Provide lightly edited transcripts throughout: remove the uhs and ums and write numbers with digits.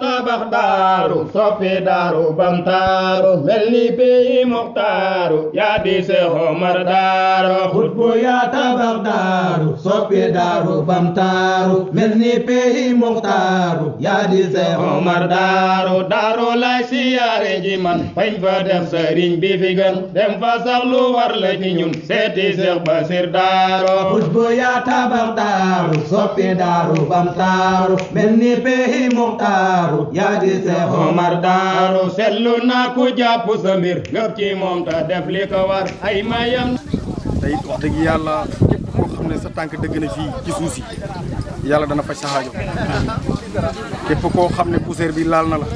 tabax daaru soppi daaru bam taaru mel ni pays muxtaaru yaa di Seex Omar Daaro xutbu yaa tabax daaru soppi daaru bam taaru mel ni pays muxtaaru yaa di Seex Omar Daaro Daaro lay siyaare ji man fañ fa def sëriñ bi fi gën dem fa sax lu war la ci ñun seeti Seex Basiir Daaro xutbu yaa tabax daaru soppi daaru bam taaru mel ni pays muxtaaru yaa di Seex Omar Daaro seetlu naa ku jàpp sa mbir ngëp ci moom ta def li ko war ay mayam tey wax dëgg yàlla képp koo xam ne sa tànk dëgg na fii ci suuf si yàlla dana faj sa xaajo képp koo xam ne poussière bi laal na la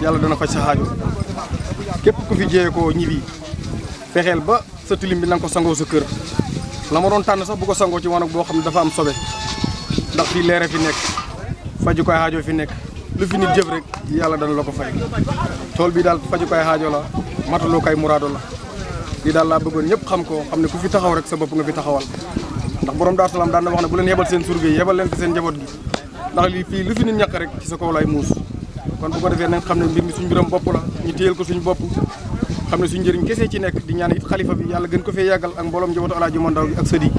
yàlla dana faj sa xaajo képp ku fi jiyee koo ñibbi fexeel ba sa tilim bi na nga ko sangoo sa kër la ma doon tànn sax bu ko sangoo ci wanag boo xam ne dafa am sobe ndax fii leere fi nekk fajukaay xaajo fi nekk lu fi nit jëf rek yàlla dana la ko fay tool bi daal fajukaay xaajo la matulookaay muraado la lii daal laa bëggoon ñëpp xam ko xam ne ku fi taxaw rek sa bopp nga fi taxawal ndax borom Daaru Salaam daan na wax ne bu leen yebal seen surga yi yebal leen fi seen njaboot gi ndax lii fii lu fi nit ñàkk rek ci sa kaw lay muus kon bu ko defee nañ xam ne mbir mi suñ mbiram bopp la ñu téyel ko suñu bopp xam ne suñu njëriñ kese ci nekk di ñaan it xalifa bi yàlla gën ko fee yàggal ak mbooloom njabootu Alaaji Mandaw gi ak sëdi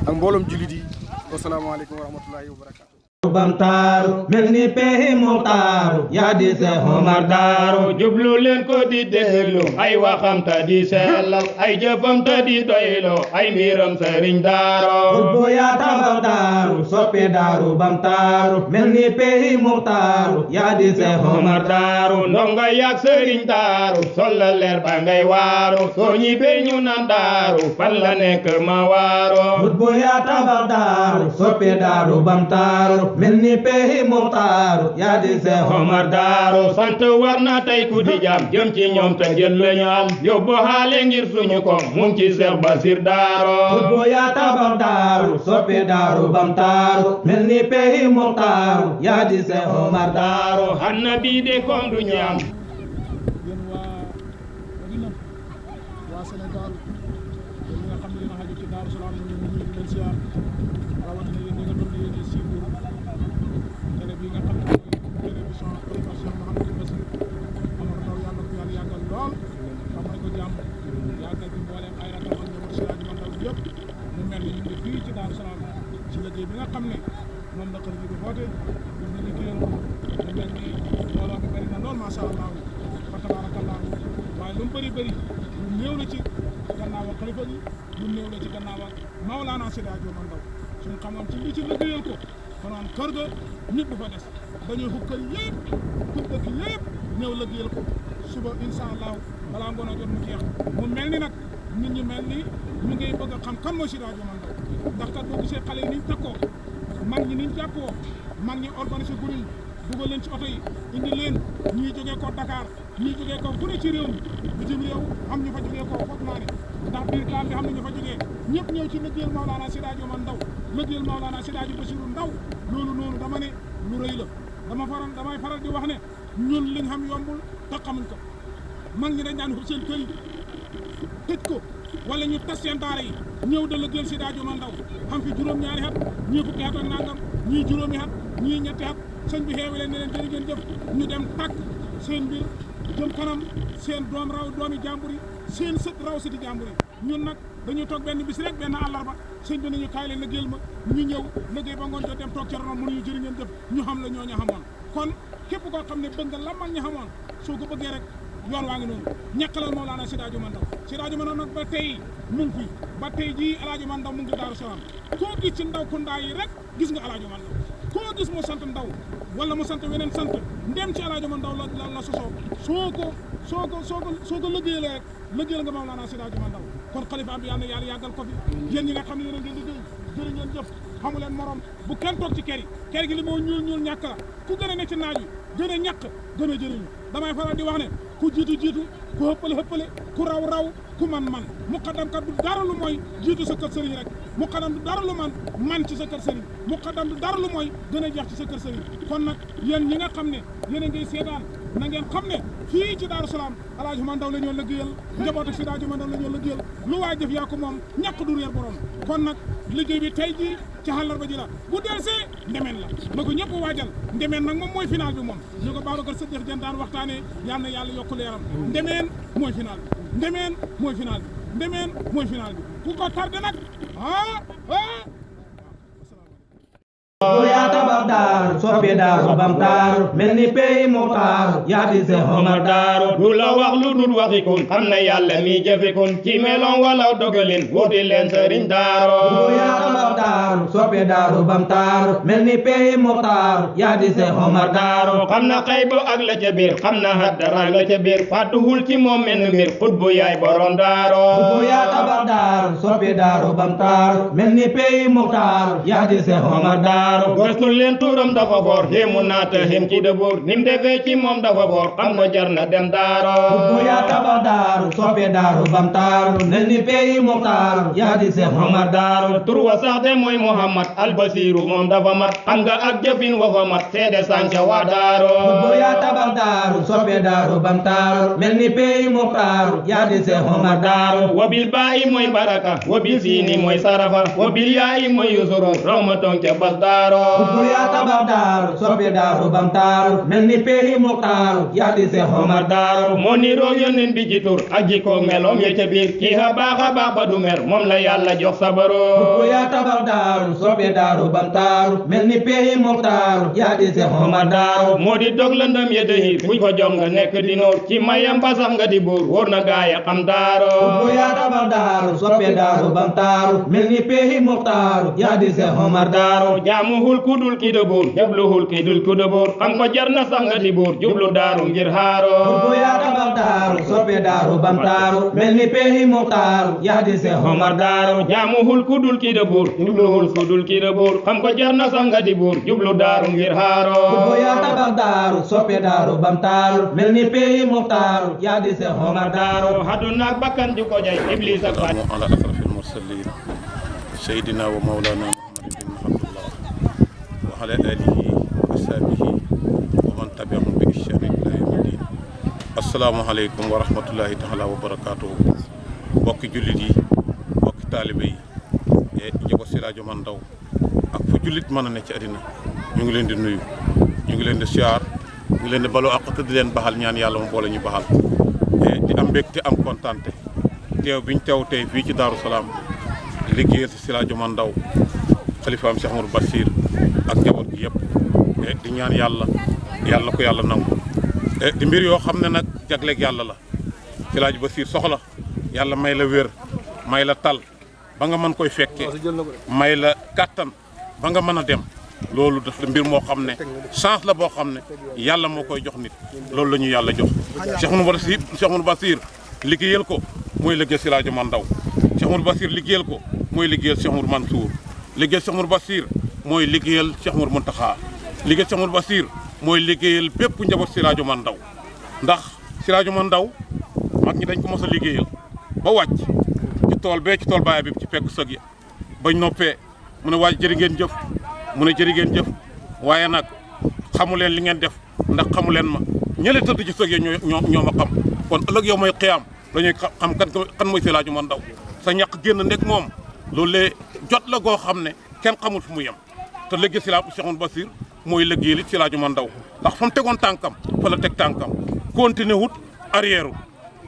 ak mbooloom julit yi wasalaamaaleykum wa rahmatullahi wa barakatu bam taaru mel ni pays muxtaaru yaa di Seex Omar Daaro jublu leen ko di déglu ay waxam ta di sellal ay jëfam ta di doylo ay mbiram Sëriñ Daaro xutbu yaa tabax daaru soppi daaru bam taaru mel ni pays muxtaaru yaa di Seex Omar Daaro ndonga yak Sëriñ Daaro sol la leer ba ngay waaro soo ñibbee ñu naan Daaro fan la nekk ma waaro xutbu yaa tabax daaru soppi daaru bam taaru mel ni pays muxtaaru yaa di Seex Omar Daaro sant war na tey ku di jaam jëm ci ñoom te jël lañu am yóbbu xaale ngir suñu ko mu ngi ci Seex Basiir Daaro xutbu yaa tabax daaru soppi daaru bam taaru mel ni pays muxtaaru yaa di Seex Omar Daaro xanna bii de kon du ñaam yéen waa Sénégal yéen ñi nga xam ne yéen a xaju ci Daaru Salaam ñu ngi nuyu di leen siyaar rawatina yéen ñi nga xam ne yéen a siiwul télé bi nga xam ne télévision Cheikh Mouhamadou Bassirou Omar Ndaw yàlla ko yàlla yàggal lool xam nañ ko jàmm yàggal bi mbooleem ay rakam ak njaboot si rajo Mandaw yëpp mu mel ni ñu ngi fii ci Daaru Salaam ci liggéey bi nga xam ne moom la kër gi di woote pour ñu liggéeyal ko mu mel ni mbooloo mi bëri na lool macha allah fa tabarakallah waaye lu mu bëri bëri lu néew la ci gannaaw ak xalifa gi lu néew la ci gannaaw ak Mawlaana Seydi Hadji Omar Ndaw suñu xamoon ci li ci liggéeyal ko konoon kër ga nit du fa des dañuy xukkal yëpp pour dëkk yëpp ñëw liggéeyal ko suba insha allahu balaa ngoon a jot mu jeex mu mel ni nag nit ñi mel ni ñu ngi bëgg a xam kan mooy Seydi Hadji Omar Ndaw ndax kat boo gisee xale yi niñ takkoo mag ñi niñ jàppoo mag ñi organisé gune yi dugal leen ci oto yi indi leen ñii jógee ko Dakar ñii jógee ko fu ne ci réew mi bitim réew am ñu fa jógee ko foog naa ne ndax biir gaal bi xam ne ñu fa jógee ñëpp ñëw ci liggéeyal Mawlaana Seydi Hadji Omar Ndaw liggéeyal Mawlaana Seydi Hadji Bassirou Ndaw loolu noonu dama ne lu rëy la damay faral di wax ne ñun liñ xam yombul te xamuñ ko mag ñi dañ daan seen kër yi tëj ko wala ñu tas seen daara yi ñëw da liggéeyal Seydi Hadji Omar Ndaw xam fi juróom-ñaari at ñii fukki at ak nangam ñii juróomi at ñii ñetti at sëñ bi xeewi leen ne leen jërë ngeen jëf ñu dem tàkk seen mbir jëm kanam seen doom raw doomi jàmbur yi seen sët raw sëti jàmbur yi ñun nag dañuy toog benn bis rek benn àllarba sëñ bi nañu kaay leen liggéeyal ma ñu ñëw liggéey ba ngoon jot dem toog ci ronom mënuñu jërë ngeen jëf ñu xam la ñoo ña xamoon kon képp koo xam ne bëgg nga la mag ña xamoon soo ko bëggee rek yoon waa ngi noonu ñàkkalal Mawlaana Seydi Hadji Omar Ndaw Seydi Hadji Omar Ndaw nag ba tey mu ngi fi ba tey jii Alaaji Omar Ndaw mu ngi Daaru Salaam koo gis ci ndaw ku ndaa yi rek gis nga Alaaji Omar Ndaw koo gis mu sant Ndaw wala mu sant weneen sant ndem ci Alaaji Omar Ndaw la sosoo soo ko liggéeyalee rek liggéeyal nga Mawlaana Seydi Hadji Omar Ndaw kon xalifa bi yàlla yàggal ko fi yéen ñi nga xam ne yéen a ngi liggéey jërë ngeen jëf xamu leen morom bu kenn toog ci kër gi li moo ñuul ñàkk la ku gën a ne ci naaj wi gën a ñàkk gën a jëriñu damay faral di wax ne ku jiitu ku hëppale ku raw ku man muqaddam kat du dara lu mooy jiitu sa kër sëriñ rek muqaddam du dara lu man ci sa kër sëriñ muqaddam du dara lu mooy gën a jeex ci sa kër sëriñ kon nag yéen ñi nga xam ne yéen a ngi seetaan na ngeen xam ne fii ci Daaru Salaam Alaaji Omar Ndaw la ñoo liggéeyal njaboot ak Seydi Hadji Omar Ndaw la ñoo liggéeyal lu waay jëf yaa ko moom ñàkk du réer borom kon nag liggéey bi tey jii ci àllarba ji la bu delsee ndemeen la na ko ñëpp waajal ndemeen nag moom mooy final bi moom ñu ko Babacar Sadikh Diène daan waxtaanee yal na yàlla yokk leeram ndemeen mooy final bi ndemeen mooy final bi ndemeen mooy final bi ku ko tardé nag yaa tabax daaru soppi daaru bam taaru mel ni pey muxtaaru yaa di Seex Omar daaru du la wax lu dul waxikun xam na yàlla mi jëfikun ci meloon wala dogalin wuti leen sëriñ daaro yaa tabax daaru soppi daaru bam taaru mel ni pey muxtaaru yaa di Seex Omar daaru xam na xayba ak la ca biir xam na haddara la ca biir fàttuwul ci moom menn mbir xutbu yaay borom daaro yaa tabax daaru soppi daaru bam taaru mel ni pey muxtaaru yaa di Seex Omar daaru gëstu leen turam dafa foor xéemu naata xéem ci dëbuur nim defee ci moom dafa foor xam na jar na dem daaro yaa tabax daaru soppi daaru bam taaru mel ni pey muxtaaru yaa di Seex Omar daaru tur wa sax de mooy Muhammad albasiru moom dafa mat xam nga ak jëfin wa fa mat seede sànca waa daaro yaa tabax daaru soppi daaru bam taaru mel ni pey muxtaaru yaa di Seex Omar daaru wabil baayi mooy baraka wabil siini mooy sarafa wabil yaayi mooy yusuro rawmaton ca bas daaro yaa tabax daaru soppi daaru bam taaru mel ni pey muxtaaru yaa di Seex Omar daaru moo ni roog yónneen bi ci tur ak jikko meloom ya ca biir kii a baax ba du mer moom la yàlla jox sabaro yaa tabax daaru soppi daaru bam taaru mel ni pey muxtaaru yaa di Seex Omar daaru moo di dog lëndëm ya dëhiir fuñ ko jom nga nekk di noor ci mayam ba sax nga di buur wóor na gaaya xam daaro yaa tabax daaru soppi daaru bam taaru mel ni pey muxtaaru yaa di Seex Omar daaru jaamuhul kudul ki de buur jabluhul ki dul ku de buur xam ko jar na sax nga di buur jublu daaru ngir haaro yaa tabax daaru soppi daaru bam taaru mel ni pey muxtaaru yaa di Seex Omar daaru jaamuhul kudul ki de buur jubluhul kudul ki de buur xam ko jar na sax nga di buur jublu daaru ngir haaro yaa tabax daaru soppi daaru bam taaru mel ni pey muxtaaru yaa di Seex Omar daaru haduna ak bakkan ju ko jay iblis ak ala asrafil mursalin sayyidina wa mawlana muhammadin bin abdullah wa ala alihi wa sahbihi wa man tabi'ahum bi ihsan ila yawmi din assalaamu aleykum wa rahmatullahi taala wa barakatuhu bokki jullit yi bokki taalibe yi e njaboot si rajo man ndaw ak fu jullit mën a ne ci àddina ñu ngi leen di nuyu ñu ngi leen di siyaar ñu ngi leen di baloo ak te di leen baxal ñaan yàlla mu boole ñu baxal di am mbégte am kontaante teew biñ teew tey fii ci Daaru Salaam liggéeyal si rajo man ndaw xalifaam Cheikh Amadou Bassir ak njaboot gi yëpp di ñaan yàlla yàlla ko yàlla nangu di mbir yoo xam ne nag jagleeg yàlla la si rajo Bassir soxla yàlla may la wér may la tal ba nga mën koy fekkee may la kàttan ba nga mën a dem loolu daf la mbir moo xam ne chance la boo xam ne yàlla moo koy jox nit loolu la ñu yàlla jox Cheikh Amadou Bassir liggéeyal ko mooy liggéeyal si rajo man ndaw Cheikh Amadou Bassir liggéeyal ko mooy liggéeyal Cheikh Amadou Mansour liggéeyal Cheikh Amadou Bassir mooy liggéeyal Cheikh Amadou Mountakha liggéeyal Cheikh Amadou Bassir mooy liggéeyal bépp njaboot si rajo man ndaw ndax si rajo man ndaw mag ñi dañ ko mos a liggéeyal ba wàcc ci tool bee ci tool baay bi ci pegg sëg ya bañ noppee mu ne waaj jërë ngeen jëf mu ne jërë ngeen jëf waaye nag xamu leen li ngeen def ndax xamu leen ma ñële tëdd ci sëg ya ñoo ma xam kon ëllëg yow mooy xiyaam dañuy xam kan mooy si rajo man ndaw sa ñaq génn nekk moom loolu lee jot la goo xam ne kenn xamul fu mu yem te léegi si Cheikh Amadou Bassir mooy liggéey li si rajo man ndaw ndax fa mu tegoon tànkam fa la teg tànkam continué wut arrière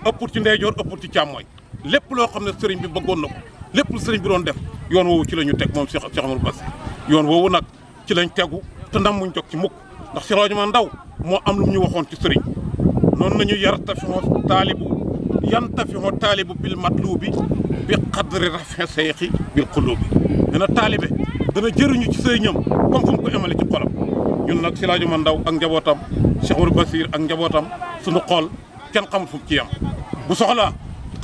ëpput ci ndeyjoor ëpput ci càmmooy lépp loo xam ne sëriñ bi bëggoon na ko lépp lu sëriñ bi doon def yoon woowu ci la ñu teg moom Cheikh Amadou Bassir yoon woowu nag ci lañ tegu te ndam muñ jog ci mukk ndax si rajo man ndaw moo am lu mu ñu waxoon ci sëriñ noonu nañu yar tafixoo taalibu bil matlubi bi qadri rafi seexi bil qulubi dana taalibe dana jëriñu ci sëriñam comme fu mu ko emale ci xolam ñun nag si rajo man ndaw ak njabootam Cheikh Amadou Bassir ak njabootam suñu xool kenn xamul fu mu ci yam bu soxlaa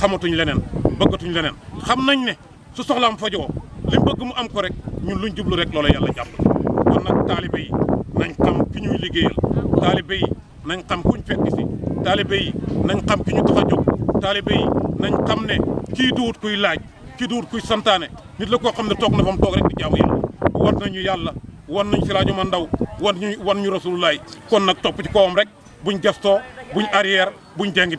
xamatuñ leneen bëggatuñ leneen xam nañ ne su soxlaam fajoo li mu bëgg mu am ko rek ñun luñ jublu rek loola yàlla jàpp kon nag taalibe yi nañ xam ki ñuy liggéeyal taalibe yi nañ xam kuñ fekk si taalibe yi nañ xam ki ñu tax a jóg taalibe yi nañ xam ne kii duwut kuy laaj kii duwut kuy santaane nit la koo xam ne toog na fa mu toog rek di jaamu yàlla wan nañu yàlla wan nañu si rajo man ndaw wan ñu rasulullaay kon nag topp ci kawam rek buñ gestoo buñ arrière buñ dengi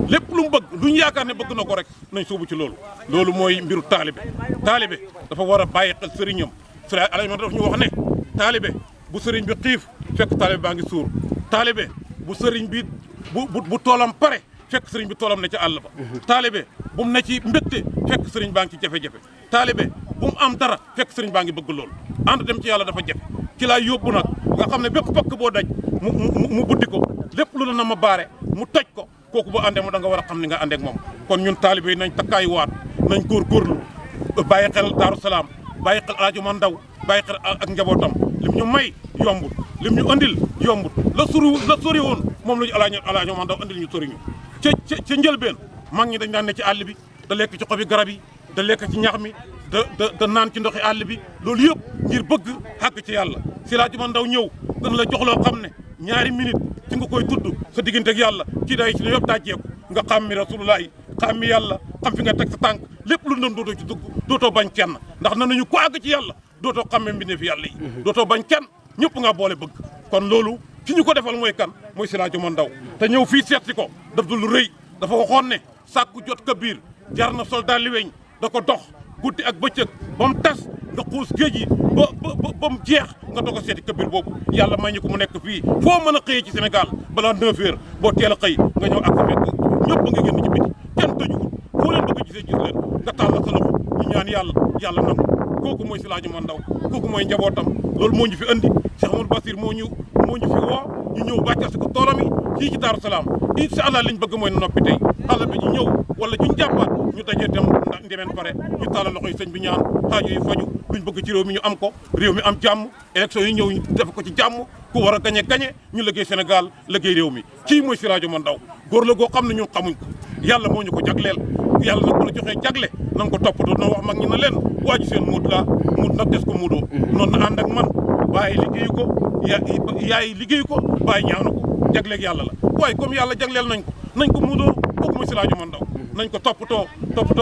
lépp lu mu bëgg luñ yaakaar ne bëgg na ko rek nañ suubu ci loolu mooy mbiru taalibe dafa war a bàyyi xel sëriñ Alaaji Mandaw daf ñu wax ne taalibe bu sëriñ bi xiif fekk taalibe baa ngi suur taalibe bu sëriñ bi bu toolam pare fekk sëriñ bi toolam ne ca àll ba taalibe bu mu ne ci mbégte fekk sëriñ baa ngi ci jafe-jafe taalibe bu mu am dara fekk sëriñ baa ngi bëgg loolu ànd dem ci yàlla dafa jafe ci laa yóbbu nag nga xam ne bépp pakk boo daj mu buddi ko lépp lu la na ma baare mu toj ko kooku boo àndee mu da nga war a xam ni nga àndeek moom kon ñun taalibe yi nañ takkaay waat nañ góorgóorlu bàyyi xel Daaru Salaam bàyyi xel Alaaji Mandaw bàyyi xel ak njabootam lim ñu may yombul lim ñu andil yombul la sori woon moom la ñu Alaaji Mandaw andil ñu sori ñu ca njëlbeen mag ñi dañ daan ne ci àll bi da lekk ci xobi garab yi da lekk ci ñax mi da naan ci ndoxi àll bi loolu yëpp ngir bëgg xàgg ci yàlla si Alaaji Mandaw ñëw dana la jox loo xam ne ñaari minute ci nga koy tudd sa diggante ak yàlla ci day ci ne yëpp dajjeeku nga xam mi rasulullahi xam mi yàlla xam fi nga teg sa tànk lépp lu doon dootoo ci dugg dootoo bañ kenn ndax na nañu ko àgg ci yàlla dootoo xamme mbindee fi yàlla yi dootoo bañ kenn ñëpp nga boole bëgg kon loolu ki ñu ko defal mooy kan mooy si Alaaji Mandaw te ñëw fii seet si ko daf du lu rëy dafa waxoon ne sàkku jot ka biir jar na soldat li weñ da ko dox guddi ak bëccëg ba mu tas nga xuus géej yi ba mu jeex nga doog a seeti kabir boobu yàlla may ñu ko mu nekk fii foo mën a xëyee ci Sénégal balaa 9 heures boo teel a xëy nga ñëw ak sa fekk ñëpp nga génn ci biti kenn tëjuwul foo leen bëgg a gisee gis leen nga tàllal sa loxo ñu ñaan yàlla nangu kooku mooy si Alaaji Mandaw kooku mooy njabootam loolu moo ñu fi andi Cheikh Amadou Bassir moo ñu fi woo ñu ñëw bàccal si ko toolam yi fii ci Daaru Salaam incha allah liñ bëgg mooy noppi tey àll bi ñu ñëw wala juñ jàppaat ñu dajee dem ndemeen pare ñu tàllal loxo yi sëñ bi ñaan xaaju yi faju luñ bëgg ci réew mi ñu am ko réew mi am jàmm élection yi ñëw ñu def ko ci jàmm ku war a gañe ñu liggéey Sénégal liggéey réew mi kii mooy si Alaaji Mandaw góor la goo xam ne ñun xamuñ ko yàlla moo ñu ko jagleel yàlla nag bu la joxee jagle na nga ko toppatoo na wax mag ñi na leen waa ji seen muut laa muut nag des ko muudoo noonu na ànd ak man bàyyi liggéeyu ko yaay liggéeyu ko bàyyi ñaaw na ko jagleeg yàlla la waaye comme yàlla jagleel nañ ko muudoo kooku mooy si Alaaji Mandaw nañ ko toppatoo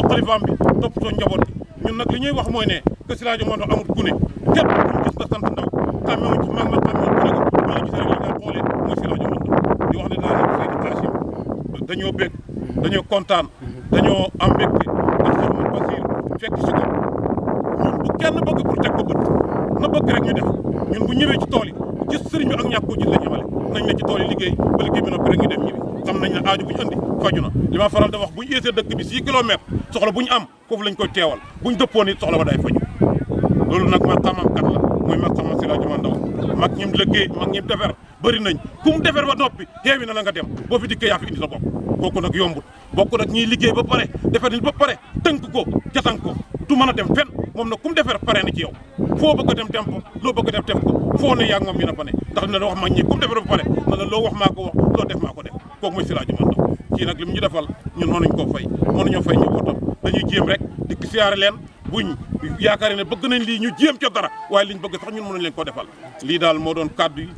xalifaam bi toppatoo njaboot bi ñun nag li ñuy wax mooy ne que si Alaaji Mandaw amul gune képp ku gis nga sant ndaw xàmmewu ci mag la xàmmewu gune ko ñu la gisee rek la nga xoolee mooy si Alaaji Mandaw di wax ne daal Seydi Xaasim dañoo bég dañoo kontaan dañoo am mbégte ak Cheikh Amadou Bassir fekk si ko ñun bu kenn bëgg pour teg ko bët na bëgg rek ñu def ñun bu ñëwee ci tool yi gis sëriñ bi ak ñàkk ko gis la ñemale nañ ne ci tool yi liggéey ba liggéey bi noppi rek ñu dem ñibbi xam nañ ne aaju bu ñu andi faju na li ma faral da wax bu ñu eesee dëkk bi 6 kilomètres soxla bu ñu am foofu lañ koy teewal bu ñu dëppoon it soxla ba day faju loolu nag maqaamam kat la mooy maqaamam si Alaaji Mandaw mag ñim liggéey mag ñim defar bëri nañ ku mu defar ba noppi xeewi na la nga dem boo fi dikkee yaa fi indi sa bopp kooku nag yombut bokk nag ñiy liggéey ba pare defar nit ba pare tënk ko jatan ko du mën a dem fenn moom nag ku mu defar pare na ci yow foo bëgg a dem dem ko loo bëgg a def ko foo ne yaa ngi moom ñu na fa ne ndax dina wax mag ñi ku mu defar ba pare na la loo wax maa ko wax loo def maa ko def kooku mooy si Alaaji Mandaw kii nag li mu ñu defal ñun mënuñ koo fay mënuñoo fay njabootam dañuy jéem rek dikk siyaare leen buñ yaakaar ne bëgg nañ lii ñu jéem ca dara waaye liñ bëgg sax ñun mënuñ leen ko defal lii daal moo doon kàddu yi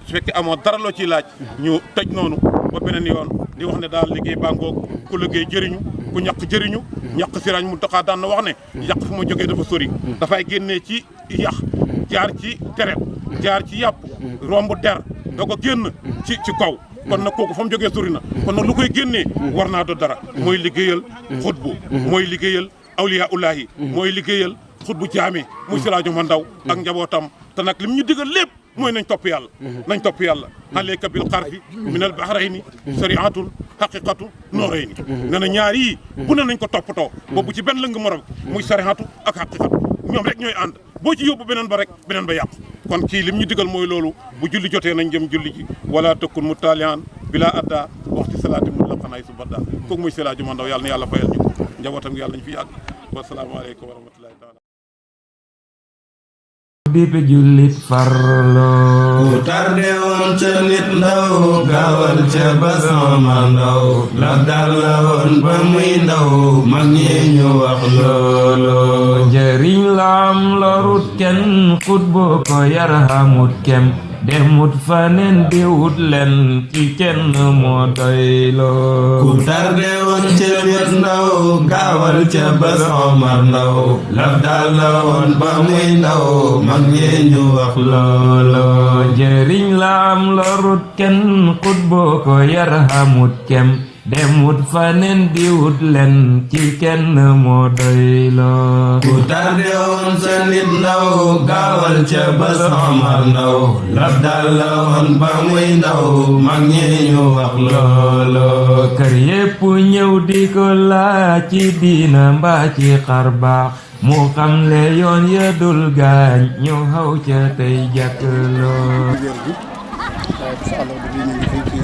su fekkee amoo dara loo ciy laaj ñu tëj noonu ba beneen yoon di wax ne daal liggéey bàngoog ku liggéey jëriñu ku ñaq jëriñu ñaq Sëriñ Muntaxa daan na wax ne yàq fu ma jógee dafa sori dafay génnee ci yax jaar ci deret jaar ci yàpp romb der doo ko génn ci kaw kon nag kooku fa mu jógee sori na kon nag lu koy génnee war naa do dara mooy liggéeyal xutbu mooy liggéeyal awliya ullahi mooy liggéeyal xutbu jaame muy si Alaaji Mandaw ak njabootam te nag li mu ñu digal lépp mooy nañ topp yàlla nañ topp yàlla alayka bil xarfi min al bahrayni sariatul haqiqatu noorayni ne na ñaar yii bu ne nañ ko toppatoo boobu ci benn lëng morom muy sariatu ak haqiqatu ñoom rek ñooy ànd boo ci yóbbu beneen ba rek beneen ba yàqu kon kii lim ñu digal mooy loolu bu julli jotee nañ jëm julli ji wala tëkkun mu taalian bila adda waxti salaati mu la xanaay su badda kooku muy si Alaaji Mandaw yàlla na yàlla fayal ñu ko njabootam gi yàlla nañu fi yàgg wasalaamaaleykum wa rahmatullahi taala bépp jullit farlo ku tarde woon ca nit ndaw gaawal ca Basan Mandaw la dal la woon ba muy ndaw mag ñi ñu wax loolo njëriñ la am lorut kenn xut boo ko yarhamut kem demut faneen di wut leen ci kenn moo doyloo ku tarde woon ca nit ndaw gaawal ca Basan Mandaw la dal la woon ba muy ndaw mag ñi ñu wax loolo njëriñ la am lorut kenn xut boo ko yarhamut kem demut faneen di wut len ci kenn moo doyloo ku tarde woon sa nit ndaw gaawal ca bés Omar Ndaw lab dal la woon ba muy ndaw mag ñi ñu wax loolo kër yépp ñëw di ko laaj ci diina mbaa ci xar baax mu xamle yoon ya dul gaañ ñu xaw ca tey jàkkloo wér gi bisu àllarba bi ñu ngi fii ci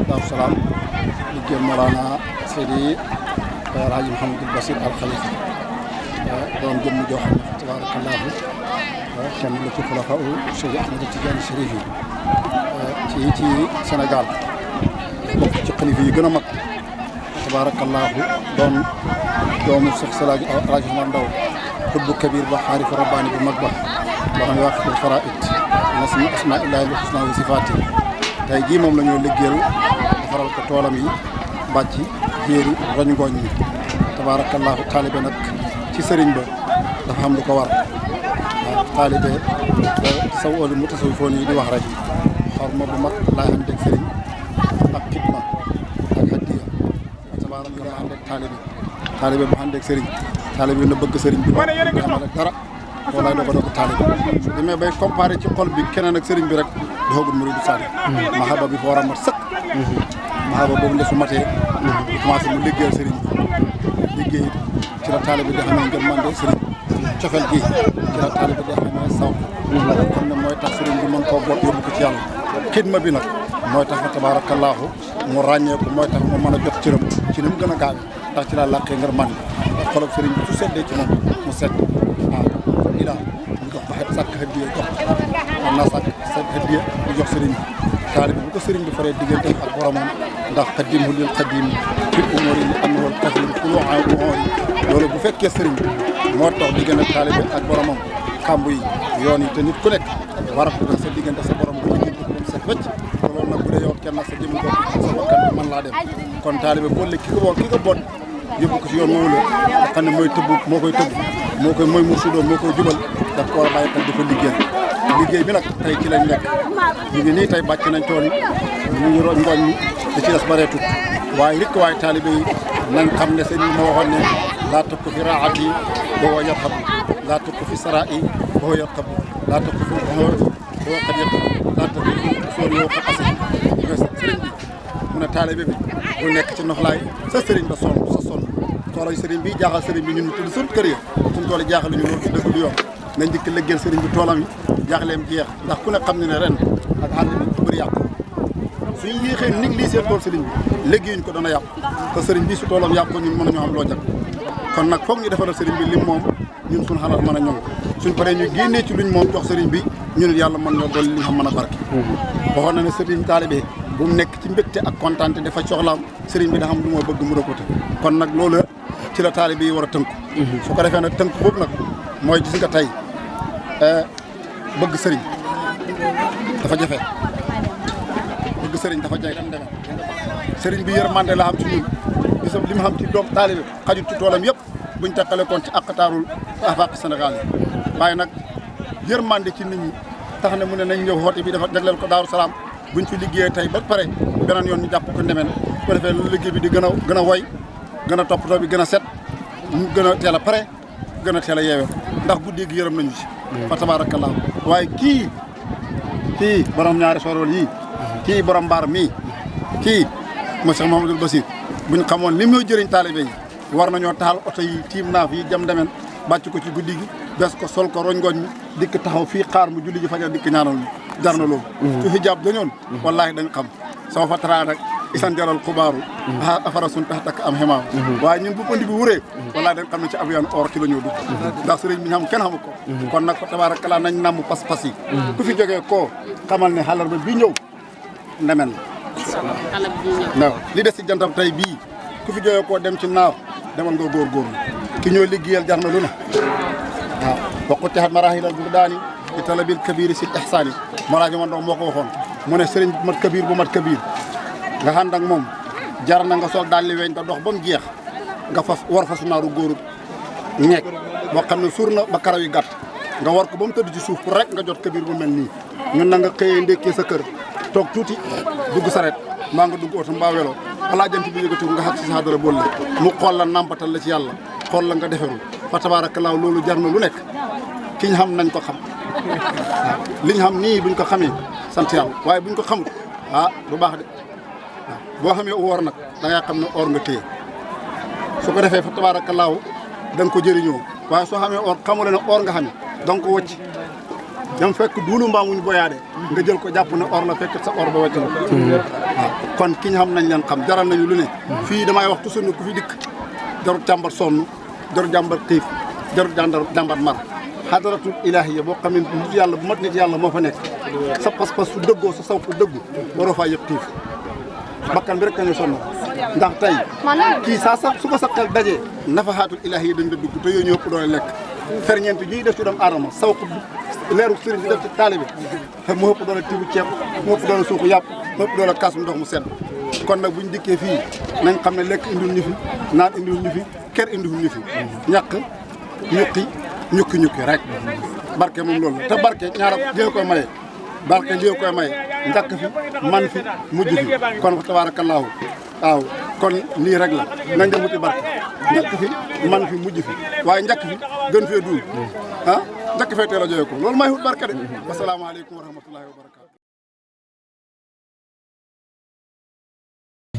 Daaru Salaam liggéey Mawlana Seydi El Hadji Mouhamadul Basir Al Khalifa doon jëmm joo xam ne fa tabaarakallaahu kenn la ci xulafa u Cheikh Ahmed Tidiane Chérif yi ci Sénégal bokk ci xalifa yi gën a mag tabaarakallaahu doon doomu Cheikh Salaaji El Hadji Omar Ndaw xutbu kabir ba xaarifa rabbaani bu mag ba boo xam ne waaqiful faraa'id nasmi asmaa'illahi al husnaa wa sifaati tey jii moom la ñoo liggéeyal defaral ko toolam yi bàcc jéeri roñ ngooñ mi tabaarakallaahu taalibe nag ci sëriñ ba dafa xam lu ko war waaw taalibe saw olu mu tasaw foon yi di wax rek xorma bu mag laay am deg sëriñ ak xidma ak hadiya tabaarakallaahu ànd ak taalibe bu ànd ak sëriñ taalibe na bëgg sëriñ bi xamal ak dara walaay doo ko doog taalibe su demee bay comparé ci xol bi keneen ak sëriñ bi rek doxagul muridu saadi mahaba bi fa war a mat sëkk mahaba boobu nde su matee commencé mu liggéeyal sëriñ bi liggéey ci la taalibe di xamee ngërmande sëriñ cofel gi ci la taalibe di xamee saw xam ne mooy tax sëriñ bi mën koo boot yóbbu ko ci yàlla xidma bi nag mooy tax fa tabaarakallaahu mu ràññeeku mooy tax mu mën a jot cëram ci ni mu gën a gaaw ndax ci la làqee ngërmande xolog sëriñ bi su seddee ci moom mu sedd waaw i daal mu jox ko sàkk hadiya jox am naa sàkk hadiya mu jox sëriñ bi taalibe bu ko sëriñ bi faree diggante ak boromam ndax xadimhu lil xadim fil umuri li annahu al kafil kulu'a umuri loolu bu fekkee sëriñ bi moo tax diggante taalibe ak boromam xambu yi yoon yi te nit ku nekk war a ko sa diggante sa borom bu diggante ko set wecc loolu nag bu dee yow kenn sa jëmm bopp sa bakkan bi mën laa dem kon taalibe boole ki ko boot yóbbu ko ci yoon moomu la nga xam ne mooy tëbb moo koy tëbb moo koy mooy mursidoo moo koy jubal daf ko war a bàyyi xel di ko liggéey bi nag tey ci lañ nekk ñu ngi nii tey bàcc nañ tool yi ñu ngi roñ ngooñ mi da ci des bareetut waaye rikk waaye taalibe yi nañ xam ne sëñ bi ma waxoon ne laa takku fi raat yi boo yarxabu laa takku fi saraa yi boo yarxabu laa takku fi boo xat yarxabu laa takku fi soor yoo xat ase sëriñ bi mu ne taalibe bi bu nekk ci noflaay sa sëriñ ba sonn sa sonn toolay sëriñ bi jaaxal sëriñ bi ñun ñu tudd suñ kër ya suñ tool yi jaaxal ñu loolu dëgg du yoon nañ dikk liggéeyal sëriñ bi toolam yi jaaxleem jeex ndax ku ne xam ne ren ak ànd bi bu bëri yàqu suñ yéexee nig lii seen tool sëriñ bi liggéeyuñ ko dana yàqu te sëriñ bi su toolam yàqu ñun mën nañoo am loo jag kon nag foog ñu defaral sëriñ bi lim moom ñun suñ xalaat mën a ñoŋ suñ paree ñu génnee ci luñ moom jox sëriñ bi ñu ne yàlla mën ñoo dolli li nga xam mën a barke waxoon na ne sëriñ taalibe bu mu nekk ci mbégte ak kontaan te dafa soxlaam sëriñ bi da xam lu moo bëgg mu rëkkute kon nag loolu ci la taalibe yi war a tënku su ko defee nag tënk boobu nag mooy gis nga tey bëgg sëriñ dafa jafe bëgg sëriñ dafa jafe dem demee sëriñ bi yërmande la xam ci ñun gisam li mu xam ci doom taalibe xajut ci toolam yëpp buñ takkale koon ci aqtaarul afaq Sénégal yi waaye nag yërmande ci nit ñi tax ne mu ne nañ ñëw xoote bi dafa jagleel ko Daaru Salaam buñ fi liggéeyee tey ba pare beneen yoon ñu jàpp ko ndemeen su ko defee lu liggéey bi di gën a woy gën a toppatoo bi gën a set ñu gën a teel a pare gën a teel a yeewee ndax guddi gi yërëm nañu ci fa tabaarakallaa waaye kii borom ñaari sorol yii kii borom mbaar mii kii mo Cheikh Mouhamadoul Basir buñ xamoon li muy jëriñ taalibe yi war nañoo taxal oto yi tiim naaf yi jam demeen bàcc ko ci guddi gi bes ko sol ko roñ ngooñ mi dikk taxaw fii xaar mu julli ji fajar dikk ñaanal mi jar na loolu su hijaab dañoon wallaahi dañ xam soo fa taraa rek isan jaral xubaaru afara sun tax takk am xemaaw waaye ñun bu ëndi bi wuree wallaahi dañ xam ne ci avion or ci la ñoo dugg ndax sëriñ bi ñu xam kenn xamu ko kon nag fa tabaarakallaa nañ namm pas-pas yi ku fi jógee koo xamal ne xalarba bi ñëw ndemen la waaw li des ci jantam tey bii ku fi jógee koo dem ci naaw demal nga góorgóorlu ki ñoo liggéeyal jar na lu ne waaw waqutihat marahilal burdaani bi talabil kabiri sil ihsaani maraaji man dox moo ko waxoon mu ne sëriñ bu mat kabir bu mat kabir nga ànd ak moom jar na nga soog daal li weñ te dox ba mu jeex nga fas war fasu naaru góoru ñeeg boo xam ne suur na ba karaw yi gàtt nga war ko ba mu tëdd ci suuf pour rek nga jot kabir bu mel nii ñun na nga xëyee ndékkee sa kër toog tuuti dugg saret maa nga dugg oto mbaa welo balaa jant bi yëgati nga xag si sa dara bool la mu xool la nampatal la ci yàlla xool la nga deferu fa tabaarakallaahu loolu jar na lu nekk ki ñu xam nañ ko xam waaw li ñu xam nii buñ ko xamee sant yàlla waaye buñ ko xamul du baax de waaw boo xamee woor nag da ngay xam ne or nga téye su ko defee fa tabaarakallaahu da nga ko jëriñoo waaye soo xamee or xamule ne or nga xamee da nga ko wëcc dam fekk duulu mbaa muñ boyaade nga jël ko jàpp ne or la fekk sa or ba wàcc la waaw kon ki ñu xam nañ leen xam jaral nañu lu ne fii damay wax toujours ne ku fi dikk jarut jàmbat sonn jarut jàmbat xiif jarut jàmbat mar xadaratul ilaahiya boo xam ne nit yàlla bu mat nit yàlla moo fa nekk sa pas-pas su dëggoo sa saw fu dëggu waroo faa yëg xiif bakkan bi rek ka ñu sonn ndax tey kii su ko sa xel dajee nafaxaatul ilaahiya dañ da dugg te yooyu ñu ëpp doole lekk ferñeent ñuy def ci doomu aadama saw ko leeru sëriñ si def ci taalibe mu ëpp doole tibu ceeb mu ëpp doole suuxu yàpp mu ëpp doole kaasum ndox mu sedd kon nag buñ dikkee fii nañ xam ne lekk indiwul ñu fi naan indiwul ñu fi ker indiwul ñu fi ñàkk ñukki rek barke moom loolu te barke ñaara li koy maye barke li koy maye njàkk fi man fi mujj fi kon fa tabaarakallaahu waaw kon nii rek la nañ dem wuti barke njàkk fi man fi mujj fi waaye njàkk fi gën fee duul njëkk fee teel a jooyee ko loolu may wut barke de wasalaamaaleykum wa rahmatullahi wa barakaatu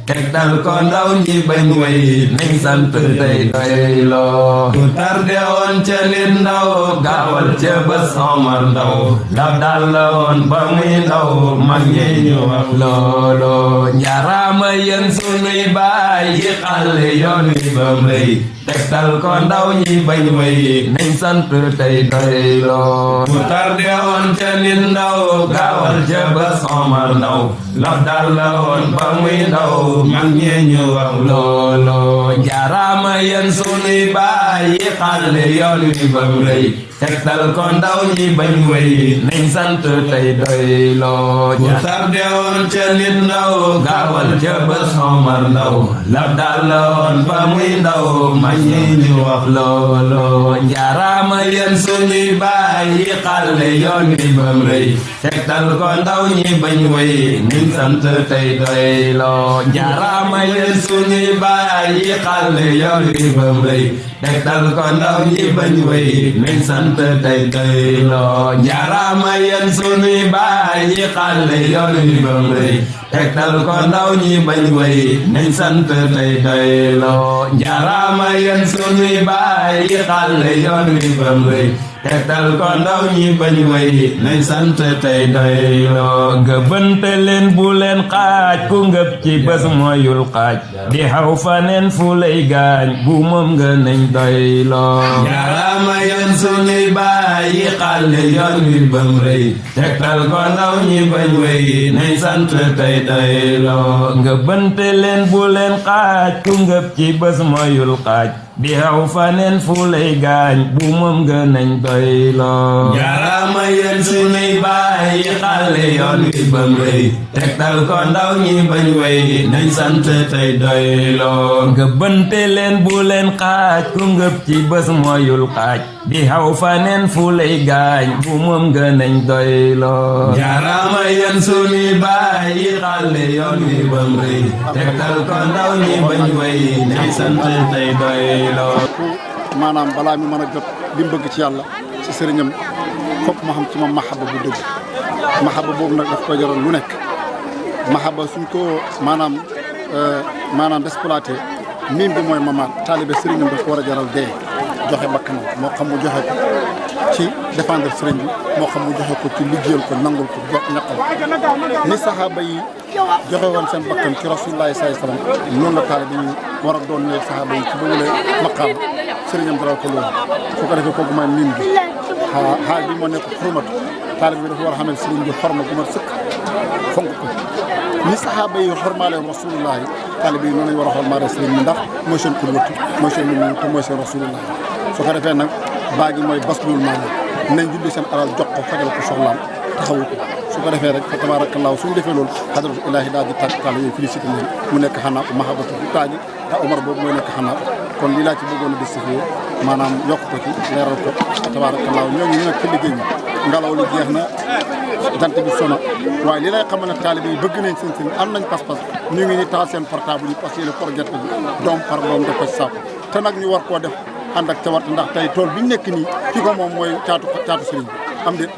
tegtal ko ndaw ñi bañ way nañ sant tey doyloo ku tarde woon ca nit ndaw gaawal ca bés Omar Ndaw dab dal la woon ba muy ndaw mag ñi ñu wax loolo njaaraama yéen sunuy baay yi xale yoon wi ba mbay tegtal ko ndaw ñi bañ way nañ sant tey doyloo ku tarde woon ca nit ndaw gaawal ca bés Omar Ndaw dab dal la woon ba muy ndaw mag ñee ñu wax loolo njaaraama yéen sunuy baay yi xale yoon wi ba mu rëy tegtal ko ndaw ñi bañ way nañ sant tey doyloo ku tarde woon ca nit ndaw gaawal ca bés Omar Ndaw lab dal la woon ba muy ndaw mag ñee ñu wax loolo njaaraama yéen sunuy baay yi xale yoon wi ba mu rëy tegtal ko ndaw ñi bañ way nañ sant tey doyloo njaaraama yéen sunuy baay yi xale yoon wi ba mu rëy tegtal ko ndaw ñi bañ way nañ sant tey doyloo njaaraama yéen sunuy baay yi xale yoon wi ba mu rëy tegtal ko ndaw ñi bañ way nañ sant tey doyloo njaaraama yéen sunuy baay yi xale yoon wi ba mu rëy tegtal ko ndaw ñi bañ way nañ sant tey doyloo gëbante leen bu leen xaaj ku ngëp ci bés mooyul xaaj di xaw faneen fu lay gaañ bu moom nga nañ doyloo njaaraama yéen sunuy baay yi xale yoon wi bam rëy tegtal ko ndaw ñi bañ way nañ sant tey doyloo gëbante leen bu leen xaaj ku ngëp ci bés mooyul xaaj di xaw faneen fu lay gaañ bu moom nga nañ doyloo njaaraama yéen sunuy baay yi xale yoon wi bam rëy tegtal ko ndaw ñi bañ way nañ sant tey doyloo gëbante leen bu leen xaaj ku ngëp ci bés mooyul xaaj di xaw faneen fu lay gaañ bu moom nga nañ doyloo njaaraama yéen sunuy baay yi xale yoon wi bam rëy tegtal ko ndaw ñi bañ way nañ sant tey doyloo maanaam balaa mi mën a jot li mu bëgg ci yàlla ci sëriñam fokk ma xam ci moom mahaba bu dëgg mahaba boobu nag daf koy jaral lu nekk mahaba suñ ko maanaam exploité miim bi mooy mamaat taalibe sëriñam daf ko war a jaral dee joxe bakkanam moo xam mu joxe ko ci défendre sëriñ bi moo xam mu joxe ko ci liggéeyal ko nangul ko jox ñaqal ni saxaaba yi joxe woon seen bakkan ci rasulullaahi sallallaahu alayhi wa sallam noonu la taalibe yi war a doon ne saxaaba yi ci ba wule maqaam sëriñam dara ko loolu su ko defee kooku mooy miim bi xaal bi moo nekk xurmatu taalibe bi dafa war a xamal sëriñ bi xorma gu mat sëkk fonk ko ni saxaaba yi xormaale rasulullaahi taalibe yi noonu lañ war a xormaale sëriñ bi ndax mooy seen xudwatu mooy seen miim te mooy seen rasulullaahi su ko defee nag baa gi mooy baslul maanaam nañ julli seen alal jox ko fajal ko soxlaam taxawu ko su ko defee rek fa tabaarakallaahu suñu defee loolu xadratu ilaahi daal di tàgg taal yooyu félicité leen mu nekk xanaa mahabatu bu taaji te Omar boobu mooy nekk xanaa kon lii laa ci bëggoon a justifié maanaam yokk ko ci leeral ko fa tabaarakallaahu ñoo ngi ñu nag ci liggéey bi ngelaw li jeex na jant bi sono waaye li lay xamal ne taalibe yi bëgg nañ seen sëriñ am nañ pas-pas ñu ngi ni taal seen portable yi parce que le projet bi doom par doom def ko ci saako te nag ñu war koo def ànd ak cawarte ndax tey tool bi ñu nekk nii ki ko moom mooy caatu sëriñ bi am déet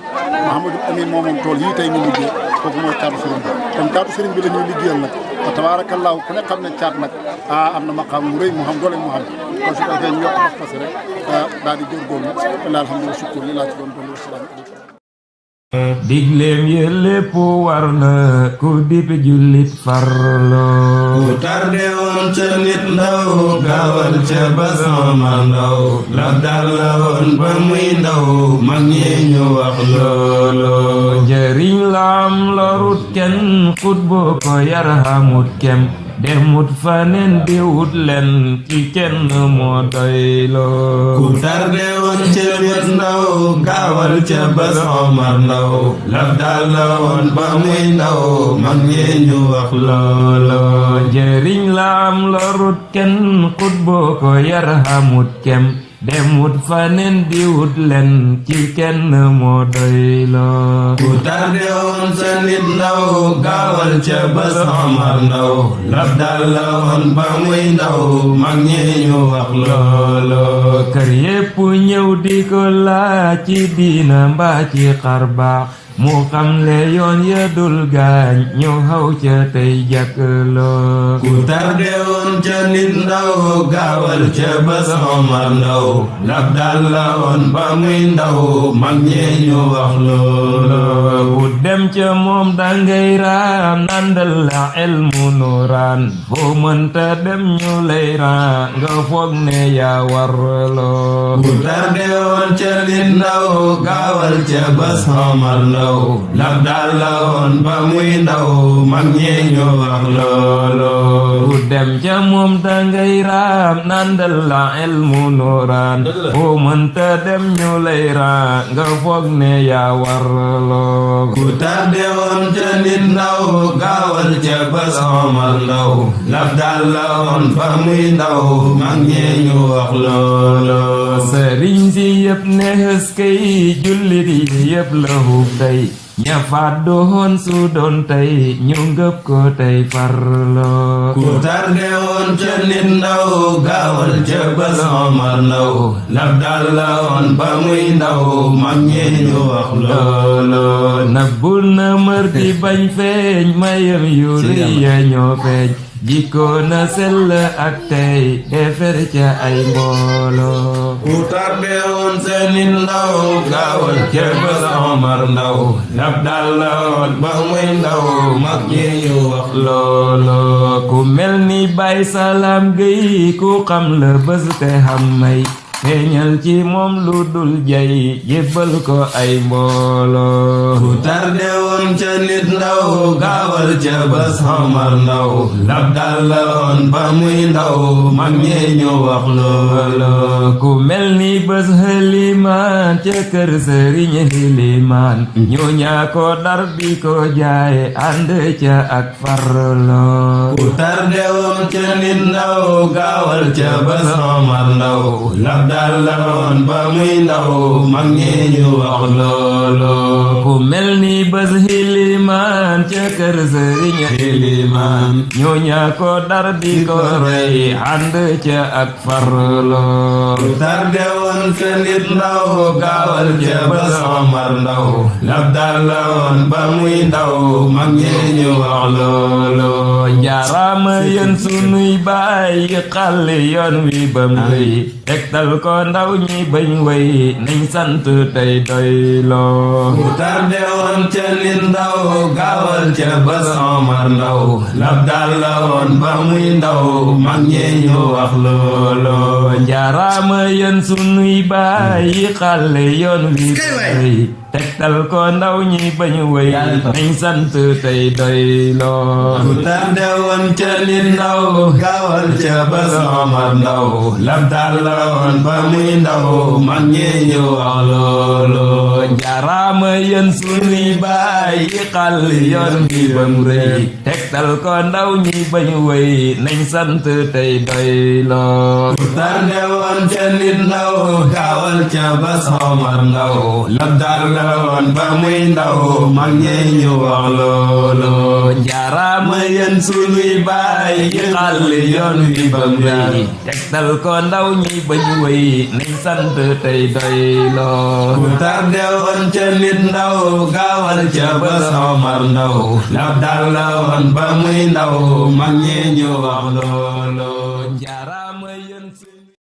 Mouhamadou Amine moom tool yii tey ñu liggéey kooku mooy caatu sëriñ bi kon caatu sëriñ bi la ñuy liggéeyal nag wa tabaarakallaahu ku ne xam ne caat nag am na maqaam mu rëy mu xam doole mu xam kon su ko defee ñu yokk pas-pas rek daal di góorgóorlu wala alhamdulilah sukkur li laa ci doon dolli wasalaamaaleykum digleem ye lépp war na ku dip jullit farlo ku tarde woon ca nit ndaw gaawal ca basama ndaw la dal la woon ba muy ndaw mag ñi ñu wax loolo njëriñ la am lorut kenn xut boo ko yar xamut kem demut faneen di wut len ci kenn moo doyloo ku tarde woon ca nit ndaw gaawal ca basama ndaw la dal la woon ba muy ndaw mag ñi ñu wax loolo njëriñ la am lorut kenn xut boo ko yar xamut kem demut faneen di wut len ci kenn moo doyloo ku tarde woon sa nit ndaw gaawal ca bas Omar ndaw lab dal la woon ba muy ndaw mag ñi ñu wax loolo kër yépp ñëw di ko laaj ci diina mbaa ci xarbaax mu xam le yoon ya dul gaañ ñu xaw ca tey jàkkloo ku tarde woon ca nit ndaw gaawal ca bas Omar ndaw lab dal la woon ba muy ndaw mag ñi ñu wax loolo ku dem ca moom dangay raam nandal la elmu nuraan foo mënta dem ñu lay raa nga foog ne yaa warloo ku tarde woon ca nit ndaw gaawal ca bas Omar ndaw lab dal la woon ba muy ndaw mag ñi ñu wax loolo ku dem ca moom dangay raam nandal la elmu nuraan foo mënta dem ñu lay raa nga foog ne yaa warloo ku tarde woon ca nit ndaw gaawal ca bas Omar ndaw lab dal la woon ba muy ndaw mag ñi ñu wax loolo sëriñ si yëpp ne hëskay jullit yi yëpp la hub tey ña fàddu woon su doon tey ñu ngëp ko tey farloo ku tarde woon ca nit ndaw gaawal ca bas Omar ndaw lab dal la woon ba muy ndaw mag ñi ñu wax loolo nabbul na mër di bañ feeñ mayam yu rëy ya ñoo feeñ jikko na sell ak tey defer ca ay mbooloo ku tarde woon sa nit ndaw gaawal ca bas Omar ndaw lab dal la woon ba muy ndaw mag ñi ñu wax loolo ku mel ni Baay Salaam Géy ku xam la bés te xam may feeñal ci moom lu dul jay jébbal ko ay mbooloo ku tarde woon ca nit ndaw gaawal ca bas Omar ndaw lab dal la woon ba muy ndaw mag ñi ñu wax loolo ku mel ni bés Helimaan ca kër Sëriñ Helimaan ñu ñaa ko dar di ko jaay ànd ca ak farloo ku tarde woon ca nit ndaw gaawal ca bas Omar ndaw lab dal la woon ba muy ndaw mag ñi ñu wax loolo ku mel ni bés Helimaan ca kër Sëriñ Helimaan ñu ñaa ko dar di ko rey ànd ca ak farloo ku tarde woon ca nit ndaw gaawal ca bas Omar ndaw lab dal la woon ba muy ndaw mag ñi ñu wax loolo jaaraama yéen sunuy baay yi xàll yoon wi bam rëy tegtal ko ndaw ñi bañ way nañ sant tey doyloo ku tarde woon ca nit ndaw gaawal ca bas Omar ndaw lab dal la woon ba muy ndaw mag ñi ñu wax loolo jaaraama yéen sunuy baay yi xàll yoon wi bam rëy tegtal ko ndaw ñi bañ way nañ sant tey doyloo ku tarde woon ca nit ndaw gaawal ca bas Omar ndaw lab dal la woon ba muy ndaw mag ñi ñu wax loolo jaaraama yéen sunuy baay yi xàll yoon wi bam rëy tegtal ko ndaw ñi bañ way nañ sant tey doyloo ku tarde woon ca nit ndaw gaawal ca bas Omar ndaw lab dal la woon ba muy ndaw mag ñi ñu wax loolu jaaraama yéen sunuy baay yi xàll yoon wi bam wéy tegtal ko ndaw ñi bañ wéy nañ sant tey doyloo ku tarde woon ca nit ndaw gaawal ca bés Omar Ndaw lab dal la woon ba muy ndaw mag ñi ñu wax loolu